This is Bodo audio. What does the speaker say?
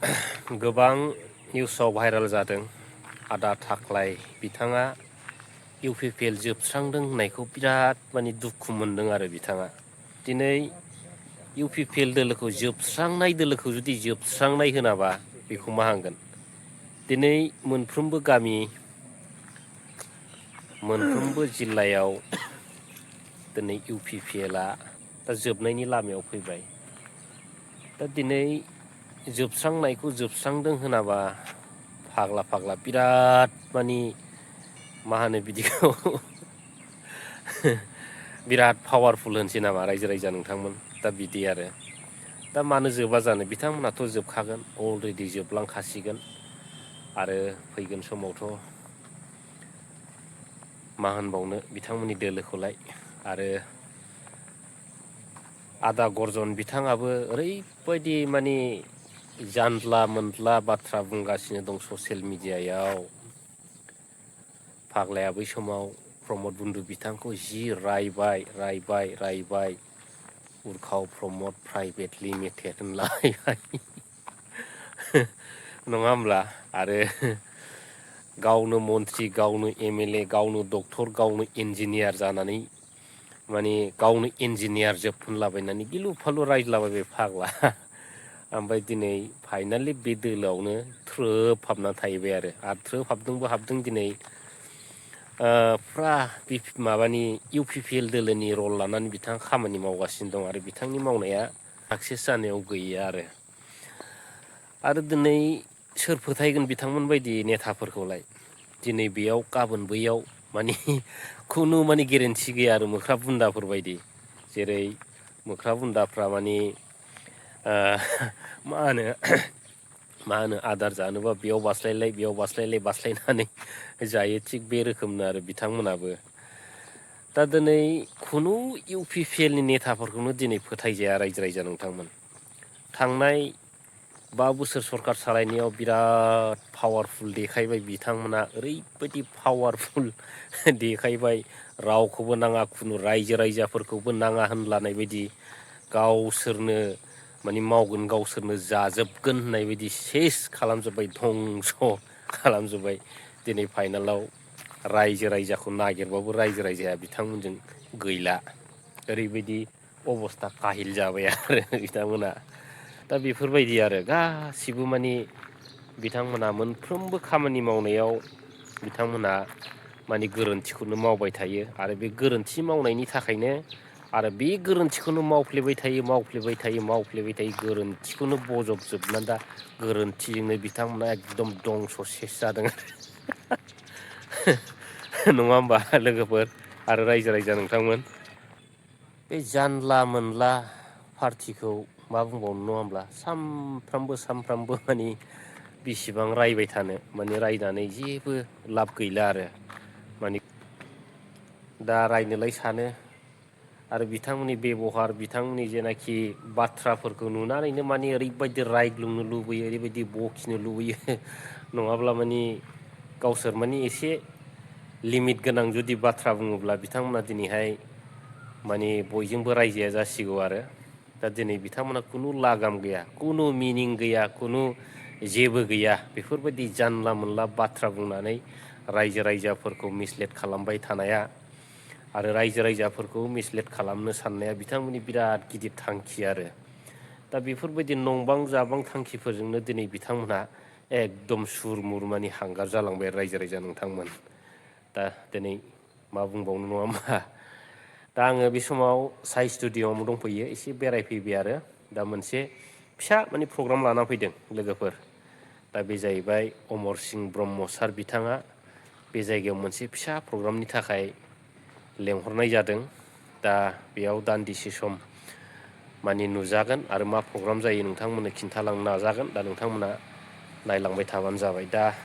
गोबां निउसाव भाइरेल जादों आदा थाख्लाय बिथाङा इउपिपिएल जोबस्रांदों होननायखौ बिराद माने दुखु मोनदों आरो बिथाङा दिनै इउपिपिएल दोलोखौ जोबस्रांनाय दोलोखौ जुदि जोबस्रांनाय होनाबा बेखौ मा होनगोन दिनै मोनफ्रोमबो गामि मोनफ्रोमबो जिल्लायाव दिनै इउपिपिएलआ दा जोबनायनि लामायाव फैबाय दा दिनै जोबस्रांनायखौ जोबस्रांदों होनाबा फाग्ला फाग्ला बिराद माने मा होनो बिदिखौ बिराद पावारफुल होनसै नामा रायजो राजा नोंथांमोन दा बिदि आरो दा मानो जोबा जानो बिथांमोनाथ' जोबखागोन अलरेडि जोबलांखासिगोन आरो फैगोन समावथ' मा होनबावनो बिथांमोननि दोलोखौलाय आरो आदा गर्जन बिथाङाबो ओरैबायदि माने जानला मोनला बाथ्रा बुंगासिनो दं ससियेल मिडियायाव फाग्लाया बै समाव प्रमद बन्दु बिथांखौ जि रायबाय उरखाव प्रमद प्राइभेट लिमिटेड होनलायबाय नङा होमब्ला आरो गावनो मन्त्रि गावनो एमएलए गावनो डक्टर गावनो इन्जिनियार जानानै माने गावनो इन्जिनियार जोब होनलाबायनानै गिलु फालु रायज्लाबायबाय फाग्ला ओमफ्राय दिनै फाइनालि बे दोलोआवनो थ्रोब हाबना थाहैबाय आरो थ्रोब हाबदों दिनै फुरा माबानि इउपिपिएल दोलोनि रल लानानै बिथाङा खामानि मावगासिनो दं आरो बिथांनि मावनाया साक्सेस जानायाव गैया आरो दिनै सोर फोथायगोन बिथांमोन बायदि नेताफोरखौलाय दिनै बेयाव गाबोन बैयाव माने खुनु माने गेरेन्थि गैया आरो मोख्रा बुन्दाफोर बायदि जेरै मोख्रा बुन्दाफ्रा माने मा होनो आदार जानोबा बेयाव बास्लायनानै जायो थिग बे रोखोमनो आरो बिथांमोनाबो दा दिनै खुनु इउपिपिएलनि नेताफोरखौनो दिनै फोथायजाया रायजो राजा नोंथांमोन थांनाय 5 बोसोर सरखार सालायनायाव बिराद पावारफुल देखायबाय बिथांमोना ओरैबायदि पावारफुल देखायबाय रावखौबो नाङा खुनु रायजो राजाफोरखौबो नाङा होनलानाय बायदि गावसोरनो माने मावगोन गावसोरनो जाजोबगोन होननाय बायदि सेस खालामजोब्बाय धंस' खालामजोब्बाय दिनै फाइनालाव रायजो राजाखौ नागिरबाबो रायजो राजाया बिथांमोनजों गैला ओरैबायदि अबस्था काहिल जाबाय आरो बिथांमोना दा बेफोरबायदि आरो गासिबो माने बिथांमोना मोनफ्रोमबो खामानि मावनायाव बिथांमोना माने गोरोन्थिखौनो मावबाय थायो आरो बे गोरोन्थि मावनायनि थाखायनो आरो बे गोरोन्थिखौनो मावफ्लेबाय थायो गोरोन्थिखौनो बजबजोबनानै दा गोरोन्थिजोंनो बिथांमोना एकदम दंस' सेस जादों नङा होमबा लोगोफोर आरो रायजो राजा नोंथांमोन बे जानला मोनला पार्टिखौ मा बुंबावनो नङा होमब्ला सामफ्रामबो माने बेसेबां रायबाय थानो माने रायनानै जेबो लाब गैला आरो माने दा रायनोलाय सानो आरो बिथांमोननि बेबहार बिथांमोननि जेनाखि बाथ्राफोरखौ नुनानैनो माने ओरैबायदि रायग्लुंनो लुबैयो ओरैबायदि बखिनो लुबैयो नङाब्ला माने गावसोर माने एसे लिमिट गोनां जुदि बाथ्रा बुङोब्ला बिथांमोना दिनैहाय माने बयजोंबो रायजाया जासिगौ आरो दा दिनै बिथांमोना खुनु लागाम गैया खुनु मिनिं गैया खुनु जेबो गैया बेफोरबायदि जानला मोनला बाथ्रा बुंनानै रायजो राजाफोरखौ मिसलेट खालामबाय थानाया आरो रायजो राजाफोरखौ मिसलेट खालामनो साननाया बिथांमोननि बिराद गिदिर थांखि आरो दा बेफोरबायदि नंबां जाबां थांखिफोरजोंनो दिनै बिथांमोनहा एकदम सुर मुर माने हांगार जालांबाय रायजो राजा नोंथांमोन दा दिनै मा बुंबावनो नङा होमबा दा आङो बे समाव साइ स्टुडिअ'आव दंफैयो एसे बेरायफैबाय आरो दा मोनसे फिसा माने प्रग्राम लाना फैदों लोगोफोर दा बे जाहैबाय अमर सिंह ब्रह्म सार बिथाङा बे जायगायाव मोनसे फिसा प्रग्रामनि थाखाय लेंहरनाय जादों दा बेयाव दान्दिसे सम माने नुजागोन आरो मा प्रग्राम जायो नोंथांमोननो खिन्थालांनो नाजागोन दा नोंथांमोना नायलांबाय थाबानो जाबाय दा